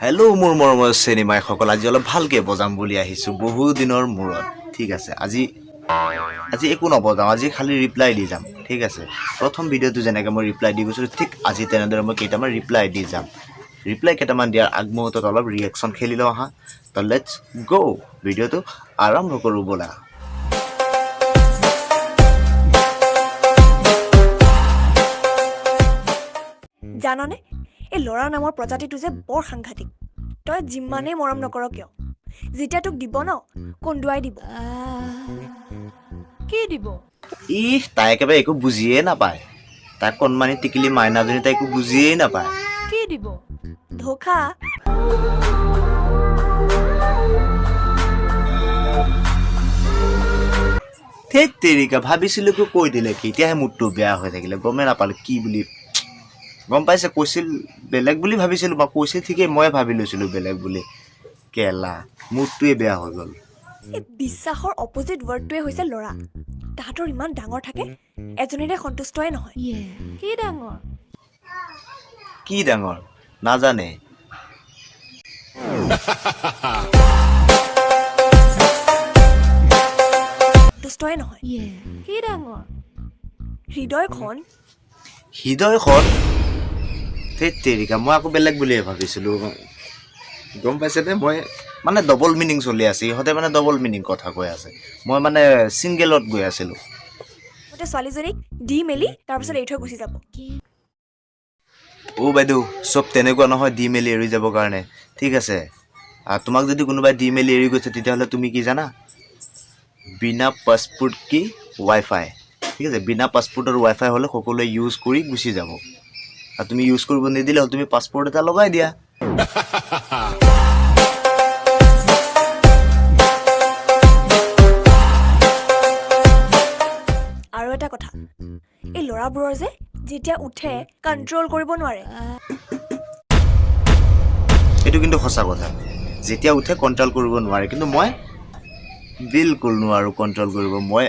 Hello' মোৰ মৰমৰ চিনেমাইসকল, আজি অলপ ভালকৈ বজাম বুলি আহিছোঁ বহু দিনৰ মূৰত। ঠিক আছে, আজি আজি একো নবজাওঁ, আজি খালি ৰিপ্লাই দি যাম। ঠিক আছে, প্ৰথম ভিডিঅ'টো যেনেকৈ মই ৰিপ্লাই দি গৈছিলোঁ, ঠিক আজি তেনেদৰে মই কেইটামান ৰিপ্লাই দি যাম। ৰিপ্লাই কেইটামান দিয়াৰ আগমুহূৰ্তত অলপ ৰিয়েকশ্যন খেলি লওঁ আহা। তো let's গ', ভিডিঅ'টো আৰম্ভ কৰোঁ ব'লা। জাননে, এই ল'ৰা নামৰ প্ৰজাতিটো যে বৰ সাংঘাতিক। তই যিমানেই মৰম নকৰ কিয়, যেতিয়া তোক দিব ন, কন্দুৱাই দিব। কি দিব? ইহ, তাই একেবাৰে একো বুজিয়ে নাপায়। তাই কণমানি টিকিলি মাইনাজনী, তাই একো বুজিয়েই নাপায়। কি দিব? ধোকা। ধেত তেৰিকা, ভাবিছিলোঁ কি কৈ দিলে কি, এতিয়াহে মুডটো বেয়া হৈ থাকিলে, গমেই নাপালোঁ কি বুলি। গম পাইছে, কৈছিল বেলেগ বুলি ভাবিছিলোঁ, বা কৈছিল ঠিকেই, ময়ে ভাবি লৈছিলোঁ বেলেগ বুলি। কেলা, মুডটোৱে বেয়া হৈ গ'ল। এই বিশ্বাসৰ অপজিট ৱৰ্ডটোৱে হৈছে ল'ৰা। তাহাঁতৰ ইমান ডাঙৰ থাকে, এজনীৰে সন্তুষ্টই নহয়। কি ডাঙৰ? কি ডাঙৰ নাজানে। সন্তুষ্টই নহয়। কি ডাঙৰ? হৃদয়খন। হৃদয়খন? ধেত তেৰিকা, মই আকৌ বেলেগ বুলিয়ে ভাবিছিলোঁ। গম পাইছেনে, মই মানে ডবল মিনিং চলি আছে, ইহঁতে মানে ডবল মিনিং কথা কৈ আছে, মই মানে ছিংগেলত গৈ আছিলোঁ। মতে ছোৱালীজনীক দি মেলি তাৰপিছত এৰি থৈ গুচি যাব। অ' বাইদেউ, চব তেনেকুৱা নহয় দি মেলি এৰি যাবৰ কাৰণে। ঠিক আছে, তোমাক যদি কোনোবাই দি মেলি এৰি গৈছে, তেতিয়াহ'লে তুমি কি জানা, বিনা পাছপোৰ্ট কি ৱাইফাই। ঠিক আছে, বিনা পাছপোৰ্টৰ ৱাইফাই হ'লে সকলোৱে ইউজ কৰি গুচি যাব, আৰু তুমি ইউজ কৰিব নিদিলে হ'ল, তুমি পাছপোৰ্ট এটা লগাই দিয়া। আৰু এটা কথা, এই ল'ৰাবোৰৰ যে যেতিয়া উঠে কণ্ট্ৰল কৰিব নোৱাৰে। এইটো কিন্তু সঁচা কথা, যেতিয়া উঠে কণ্ট্ৰল কৰিব নোৱাৰে। কিন্তু মই বিলকুল নোৱাৰোঁ কণ্ট্ৰল কৰিব, মই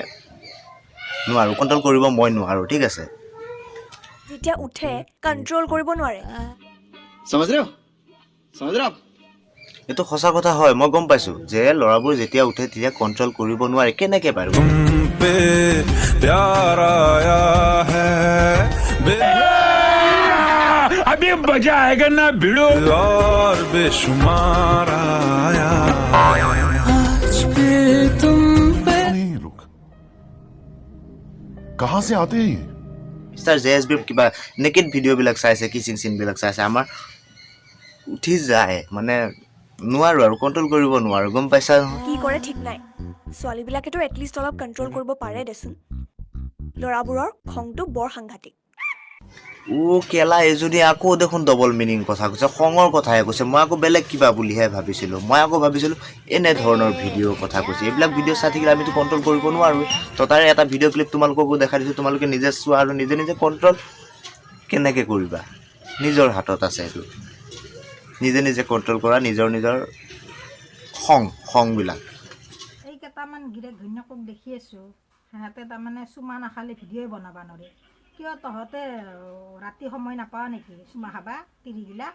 নোৱাৰোঁ কণ্ট্ৰল কৰিব, মই নোৱাৰোঁ। ঠিক আছে, যেতিয়া উঠে কণ্ট্ৰল কৰিব নোৱাৰে। समझ रहे हो, समझ रहे हो आप? এইটো সঁচা কথা হয়, মই গম পাইছোঁ যে ল'ৰাবোৰ যেতিয়া উঠে তেতিয়া কণ্ট্ৰল কৰিব নোৱাৰে। কেনেকৈ পাৰিব? पे प्यार आया है अभी मजा आएगा ना भिड़ो। और बेशुमार आया। नहीं रुक, कहां से आते हैं ये? মিষ্টাৰ জে এছ বিৰ কিবা নেকেড ভিডিঅ'বিলাক চাইছে, কিচিং চিনবিলাক চাইছে, আমাৰ উঠি যায়, মানে নোৱাৰোঁ আৰু কণ্ট্ৰল কৰিব নোৱাৰোঁ, গম পাইছা নহয়? কি কৰে ঠিক নাই। ছোৱালীবিলাকেতো এটলিষ্ট অলপ কণ্ট্ৰল কৰিব পাৰে দেচোন, ল'ৰাবোৰৰ খংটো বৰ সাংঘাতিক। অ' কেলা, এইজনী আকৌ দেখোন ডবল মিনিং কথা কৈছে, খঙৰ কথাহে কৈছে। মই আকৌ বেলেগ কিবা বুলিহে ভাবিছিলোঁ, মই আকৌ ভাবিছিলোঁ এনেধৰণৰ ভিডিঅ'ৰ কথা কৈছে। এইবিলাক ভিডিঅ' চাই থাকিলে আমিতো কণ্ট্ৰল কৰিব নোৱাৰোঁ। তো তাৰে এটা ভিডিঅ' ক্লিপ তোমালোককো দেখাই দিছোঁ, তোমালোকে নিজে চোৱা আৰু নিজে নিজে কণ্ট্ৰল কেনেকৈ কৰিবা, নিজৰ হাতত আছে সেইটো। নিজে নিজে কণ্ট্ৰল কৰা নিজৰ নিজৰ খংবিলাক। এই কেইটামান গিৰেক ঘৈণীয়েকক দেখি আছোঁ, সিহঁতে তাৰমানে চুমা নাখালে ভিডিঅ'ই বনাব নোৱাৰে। কিয় তহঁতে ৰাতি সময় নাপাৱ নেকি চুমা খাবা তিৰিগিলা?